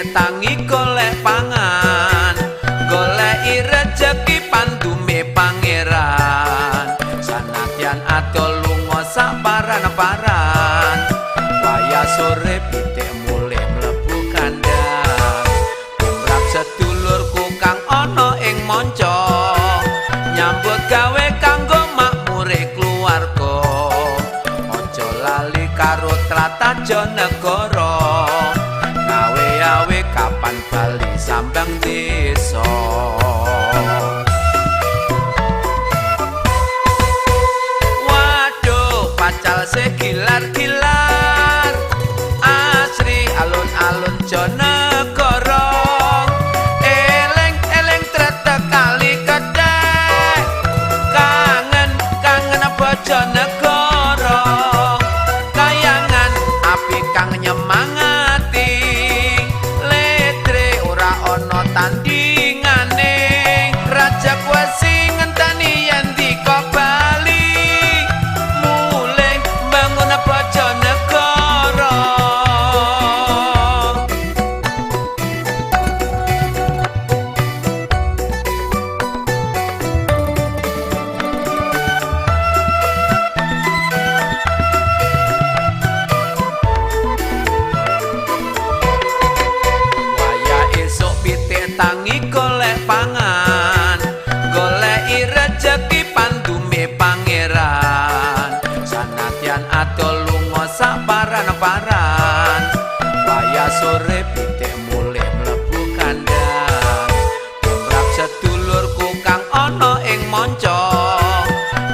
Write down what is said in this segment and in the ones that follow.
pitik tangi golek pangan, goleki rejeki pandume pangeran. Sanadyan adoh lunga sak paran-paran, wayah sore pitik mulih mlebu kandang. Tumrap sedulurku kang ana ing monco, nyambut gawe kanggo makmure keluarga. Aja lali karo tlatah Jonegoro, ngawe-awe kapan bali sambang desa. Waduh, pacal segilar-gilar, asri alun-alun Jonegoro. Eleng-eleng tretek kali kedhek, kangen-kangen Bojonegoro. Kayangan api kang nyemangati, letre ora ana tandingane. Raja wesi ngenteni yen dika bali, mulih bangun Bojonegoro. Wayah esuk pitik tangi golek pangan, goleki rejeki pandume pangeran. Sanadyan adoh lunga sak paran-paran, wayah sore pitik mulih mlebu kandang. Tumrap sedulurku kang ana ing monco,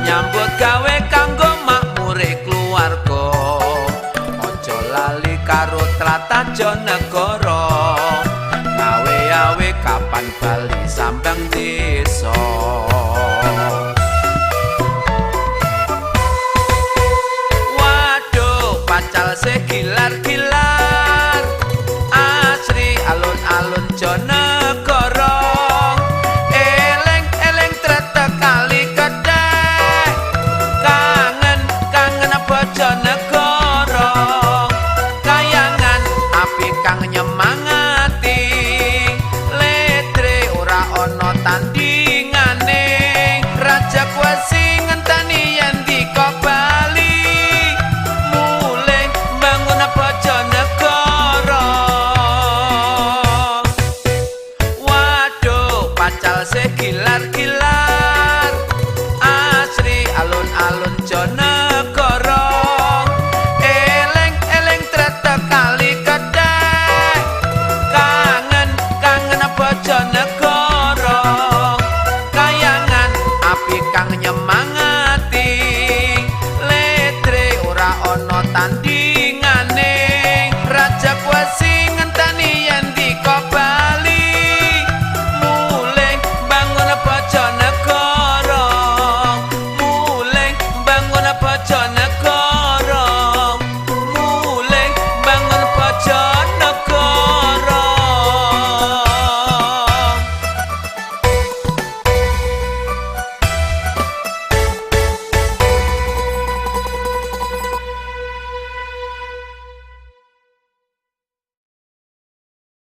nyambut gawe kanggo makmure keluarga. Aja lali karo tlatah Jonegoro, ngawe-awe kapan bali sambang desa. Waduh, pacal segilar-gilar, asri alun-alun Jonegoro. Eleng-eleng tretek kali kedhek, kangen-kangen Bojonegoro.